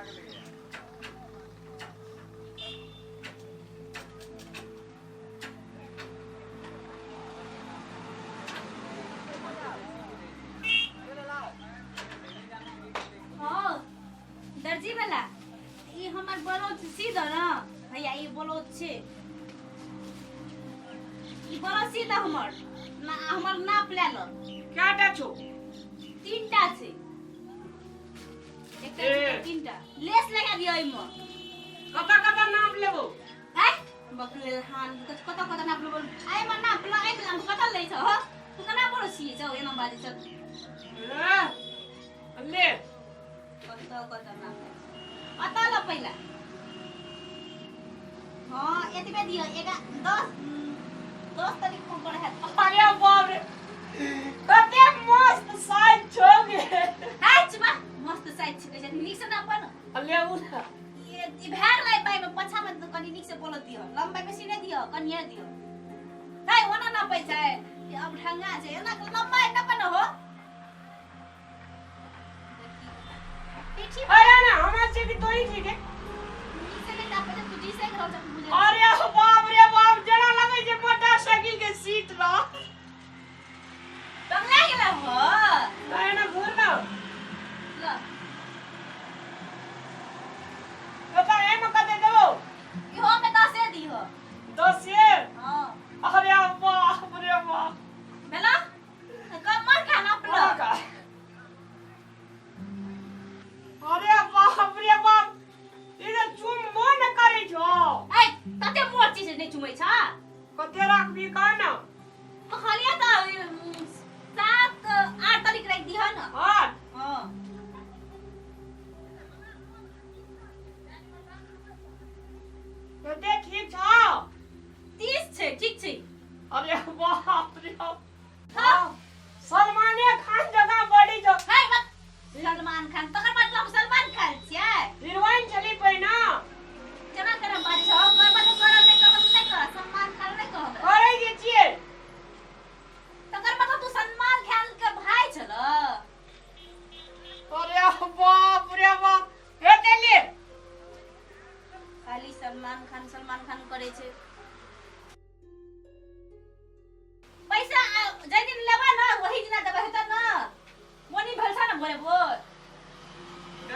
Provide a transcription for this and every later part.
हाँ दर्जी वाला ई हमर ब्लाउज सी दो ना भैया। ई ब्लाउज छै, ई ब्लाउज सी दो हमर ना, हमर नाप ले लो। कएटा छौ? तीनटा छै, एकटा, ए। दूटा, तीनटा। लेस लगा दियो एहिमे। कतऽ कतऽ नाप लेबो? आय बकले हान, कतऽ कतऽ नाप लेबो? एहिमे नाप ल, एहिमे नाप कतऽ लै छौ हो? तू केना बोलै छियै छौ, एना बाजै छौ? ए, ले। कतऽ कतऽ नाप लै छौ? अतऽ ल पहिला। हाँ, एतबे दियौ। एगा 10, 10 तारीख को पर हैत। अरे बाप रे, कते मस्त साइज छौ गे। हाय चुपा, मस्त साइज छै कहै छै। नीक से नापऽ न। ले उ ना। ये ई भए गेलै। बाइ में पछा में तऽ कनि नीक से बोलत दियौ, लम्बाइ बेसी नहि दियौ, कनिए दियौ। तै ओना नापै छै। ई अब ढंगा छै, एना लम्बाइ नापऽ न हो। पीठी। अरे ना, हमर छै कि तोही ठीक है? नीक से नहि नापै छै, तू जी से रहल छै, बुझै। अरे बाप रे बाप, जेना लगै छै मोटरसाइकिल के सीट रह। बंगला गेला हो। नहीं ना, घूर ना। ल। कता एमे कते देबो? इहो में 10 दिहो। 10? हाँ। अरे बाप रे बाप। भेला कमर का नाप ल। हाँ का? अरे बाप रे बाप, ई तऽ चुमबो ने करै छौ। ऐ, तते मोट चीज नहि चुमै छ। कते राखबी, कह ना। कहलियै तऽ 7 8 तारीख राखि दिह न। 8? हाँ। कते ठीक छौ? 30 छै, ठीक छै। अरे बाप रे बाप। हाँ। सलमाने खान जकाँ बॉडी छौ। है मत सलमान खान, तकर मतलब सलमान खान छियै? हीरोइन छली पहिना। केना केना बाजै छौ? करबा तऽ कर, नहि करबा तऽ नहि कर। सलमान खान नहि कह हमरा। करै जे छियै। तकर मतलब तू सलमान खान के भाई छल? अरे बाप रे बाप, हे देली। खाली सलमान खान सलमान खान करै छै। पैसा जाहि दिन लेबै ने, वही दिना देबै, हेतै ने? मोनी भेल छ ने भोरे भोर।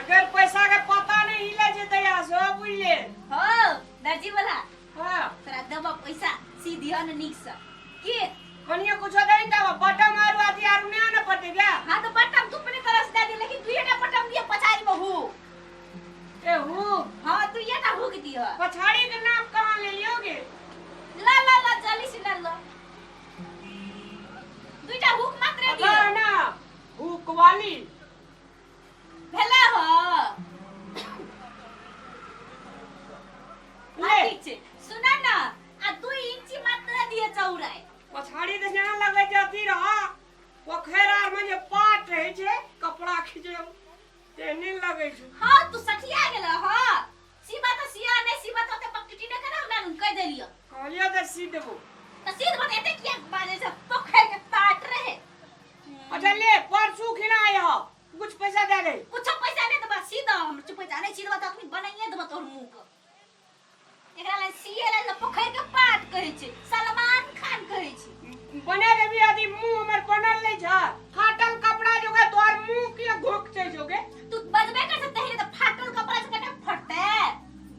अगर पैसा के पता नहीं हिले छै तैया से बुझले। हो दर्जी वाला। हाँ। तोरा देबऽ पैसा, सी दिह ने नीक से की। कनियो कुछो दही तब बटम आरू अथी आरू नहि आनऽ पड़तै क्या? हाँ, तो बटम तू अपने तरफ से दे दे, लेकिन दुइये बटम दिए पछाड़ी में हु। A who? हाँ, दुइये टा हुक दिह। पछाड़ी के नाप कहाँ ले लियोगे? ला ला ला, जल्दी से ला ला, दुइटा हुक मात्रे दिह। ना ना, हुक वाली। भेलै हो? ले। ठीक छै, सुन न, आ 2 इंची मात्र दिए चौड़ाइ। पछाड़ी तऽ जेना लगै छै अथी रह, पोखरि आर में जे पाट रहै छै कपड़ा खींचे, तेहने लगै छै। हाँ, तू सठिया गेल। हाँ, सीमा तऽ सिया, नहि सीमा तऽ ओते पकटी नहि कर। हमरा कहि देलियो। कहलियो तऽ सी देबो। तऽ सीध बत, एते किया बाजै छै? पोखरि के पाट रहे। अच्छा ले, परसू खिना आय हो, कुछ पैसा दे दे। कुछो पैसा नहि देबा, सी दऽ हम चुप जा। नहि सी देबा तऽ अखनी बनाइए देबा तोहर मुँह के। एकरा लए सिए लए पोखरि के पाट कहै छै, सलमान खान कहै छै। बना देबी। अथी मुंह हमर बनल नहीं छ, फाटल कपड़ा जोगे तोहर मुंह के घोक छै जोगे। तू बजबे कर सकते है तऽ फाटल कपड़ा से कटा फटतै।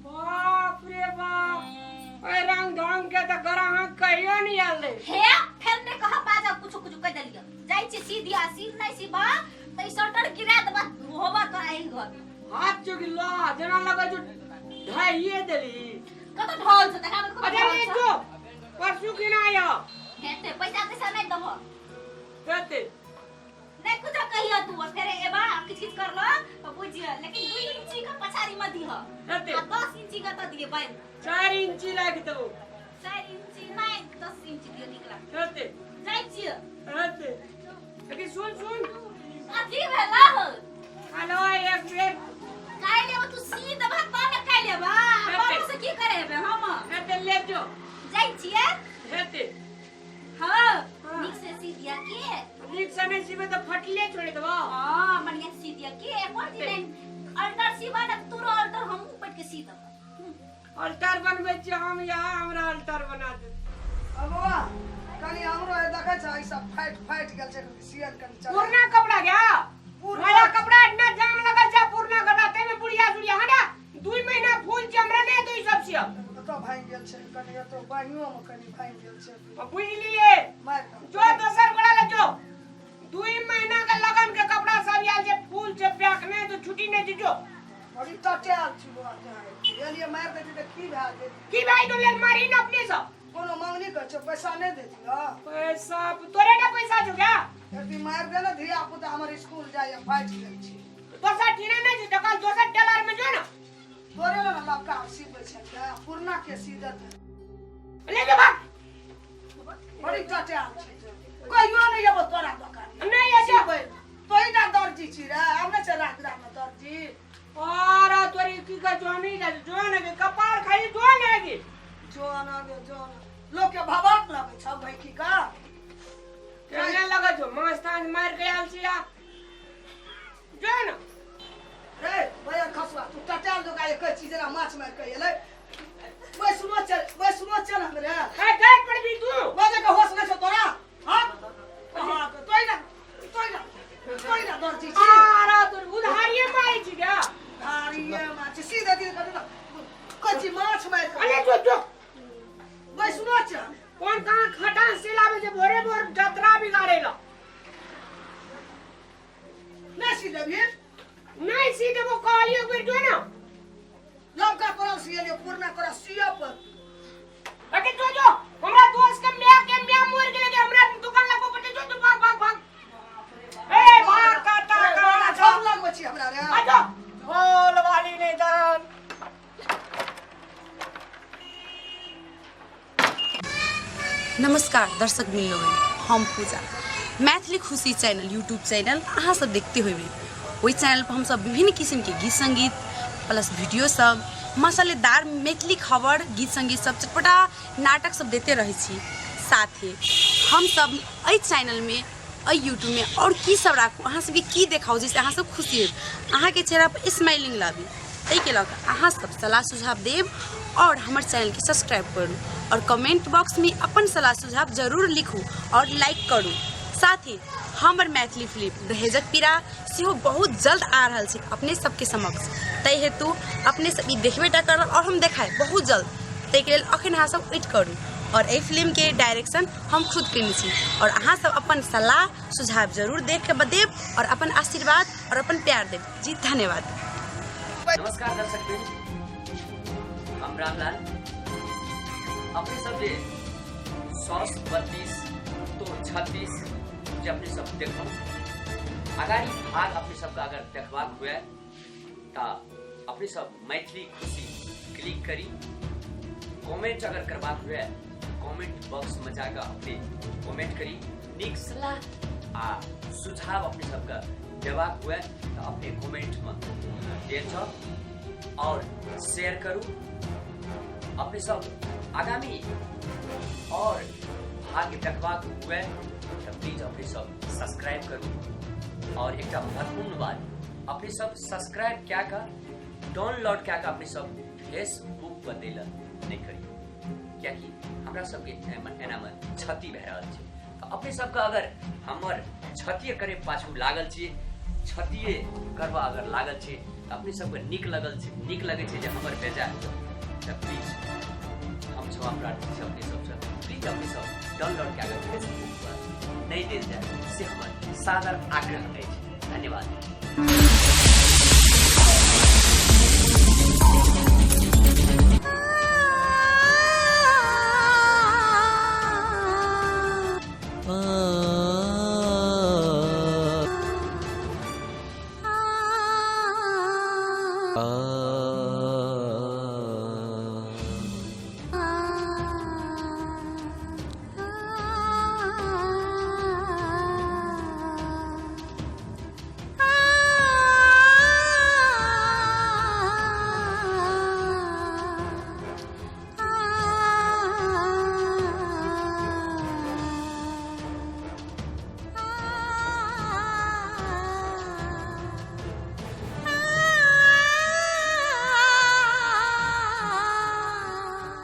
बाप रे बाप, ओए रंग ढंग के तऽ ग्राहक कहियो नहीं आयल रे। हे, फेर ने कह बाजा, कुछो कुछो कह देलियो। जाइ छी सी दिया, सी नहीं सीबा तऽ ई शटर गिरा देबा, होबा तोरा एहि घर में। हाथ चुकी लो, जेना लगे जो ढाइए देली। कत ढोल छ देखा कत? अच्छा ढोल ले छ। जो, परसू खिना आयो। हेते पैसा तैसा नहीं देबो। हेते। नहीं कुछ कहियो तू, फेर एबा किछ किछ करलो तो बुझियो, लेकिन 2 इंची का पछाड़ी में दिह। हेते। आ 10 इंची का तो दिए बाइन। 4 इंची लाग देबो। 4 इंची नहीं, 10 इंची दियो निकला। हेते। जाइ छियो। हेते, लेकिन सुन सुन। अथी भेला हो। हेलो, एक बेर। काल्हि एबो, तू सी देबा तब ने काल्हि एबा। हेतै। बाबू से की करे हेबे हम? हेते, ले जो। जाइ छियै। हेते। हाँ। हाँ। नीक से सी दिया के। नीक से नहीं सीबे तऽ फटले छोड़ देबो। हाँ, बढ़िया से सी दिया के, एको डिजाइन अल्टर सीबा ने तोरो अल्टर हमहूँ बैठ के सी देबो। अल्टर बनबै छियै हम, यहाँ हमरा अल्टर बना दे। बौआ कनी हमरो हे देखै छ, ई सब फाटि फाटि गेल छै, सियन कनी चला। पुरना कपड़ा गया, नया कपड़ा इतना जाम लगल छै पुरना कपड़ा, ताहिमे बुढ़िया सुढ़िया हटा 2 महीना फूल छै, हमरा नहि तो ई सब छियै। एतऽ भाङि गेल छै कनी, एतऽ बाहियो मे कनी भाङि गेल छै। बुझलिए मारि दऽ। जो दोसर गोड़ा ले जो, 2 महीना के लगन के कपड़ा सब आयल छै, फूल छै पैक, नहि तो छुट्टी नहि छै जो। बड़ी टटायल छी बौआ, एलियै मारि देती तऽ की भए गेल? की भाई तो लेल मारी ने अपने सब। कोनो मंगनी करै छौ, पैसा नहि देती हँ? पैसा तोरे ने पैसा छौ क्या? यदि मारि दे ने, धिया पुता हमर स्कूल जाइए, फाटि गेल छै। दोसर ठीना नहि छै, तखन दोसर टेलर में जो ने। तोरे ने लड़का सीबै छै, पुरना के सी देतै। ले जो भाग। बड़ी टटायल छै, कहियो नहि एबो तोरा दोकान। नहि एबो। सीबै तोही ना दर्जी छी रे, हम नहि छै राजग्राम में दर्जी। और तोरी की कहै छौ, हम नहि जाइ जो ने कपार खाइ जो ने गे। जो ना गे जो ना, लोक के भबाक लगै छौ भैकी का। केने लगै छौ, माछ ताछ मारि के आयल छी आ जो ने। रे भैया खसुआ, तू टटायल जोका एक चीज जेना माछ मारि के एलै। वैष्णो चल, वैष्णो चल हमरे। हे जाय पड़बी तू। बाजे के होश नहि छौ तोरा? हां हां, तोई ना तोई ना तोई ना दर्जी छी। आरा तोर उधारिये मारै छी क्या? उधारिये माछ सीधे दिन कर ना कच्ची माछ मारि के। अरे जो जो वैष्णो चल। कोन कहाँ खटान सिलावे छै, भोरे भोर जतरा बिगाड़े ला। नहीं सी देबी? नहीं सी देबो, कहलियो एक बेर जो ना। लमका करल सियलियो, पुरना करा सिया पर। अरे जो जो हमरा दोस्त के म्या के म्या मर गेलै के हमरा दुकान लगबो पड़तै, जो तू भाग भाग भाग। ए भाग काटा का झोल लगबै छी हमरा रे। आ जो झोल वाली ने जान। नमस्कार दर्शक बिन लोगन, हम पूजा, मैथिली खुशी चैनल यूट्यूब चैनल अहाँ सब देखते होबे। ओहि चैनल पर हमसब विभिन्न किसिम के गीत संगीत प्लस वीडियो सब, मसालेदार मैथिली खबर, गीत संगीत सब, चटपटा नाटक सब देते रहै छी। साथे हमसब एहि चैनल में, एहि यूट्यूब में और की सब राखू, अहाँ सबके की देखाउ जाहिसँ अहाँ सब खुशी होब, अहाँके चेहरा पर स्माइलिंग लाबी, ताहिके लऽ कऽ अहाँ सब सलाह सुझाव देब और हमर चैनलके सब्सक्राइब करू और कमेंट बॉक्स में अपन सलाह सुझाव जरूर लिखू और लाइक करू। साथ ही हमर मैथिली फिल्म दहेजक पीड़ा सेहो बहुत जल्द आ रहल छै अपने सबके समक्ष, ताहि हेतु अपने सब ई देखबे टा करब और हम देखायब बहुत जल्द, ताहिके लेल अखन अहाँ सब वेट करू। और एहि फिल्म के डायरेक्शन हम खुद केने छी और अहाँ सब अपन सलाह सुझाव जरूर देख के देब और अपन आशीर्वाद और अपन प्यार देब जी। धन्यवाद। नमस्कार दर्शक वृंद, हम रामलाल। अपने सब जे सौस 32 तो 36 जे अपने सब देखो, अगाड़ी भाग अपने सबके अगर देखबाक हुए तो अपने सब मैथिली खुशी क्लिक करी, कमेंट अगर करबाक हुए कमेंट बॉक्स में जाकर अपने कमेंट करी, नीक सलाह आ सुझाव अपने सबके देबाक हुए तो अपने कमेंट में देल छ और शेयर करू। अपने सब आगामी और भाग्य देखबाक हुए तो प्लीज अपने सब सब्सक्राइब करू। और एक महत्वपूर्ण बात, अपने सब सब्सक्राइब क्या कर डाउनलोड क्या कर अपने सब फेसबुक पर देला नहीं करी, कियाकि हमरा सबके एना में क्षति भए रहल छै। तो अपने सबके अगर हमर क्षति करे पाछू लागल छी, क्षतिये करबा अगर लागल छी, तो अपने सबके नीक लगल छै, नीक लगै छै जे हमर बेजाय, तऽ प्लीज हम क्षमा प्रार्थी छी अपने सबसँ, प्लीज अपने सब डाउनलोड कए कऽ फेसबुक पर नहि देल जाय, से हमर सादर आग्रह अछि। धन्यवाद।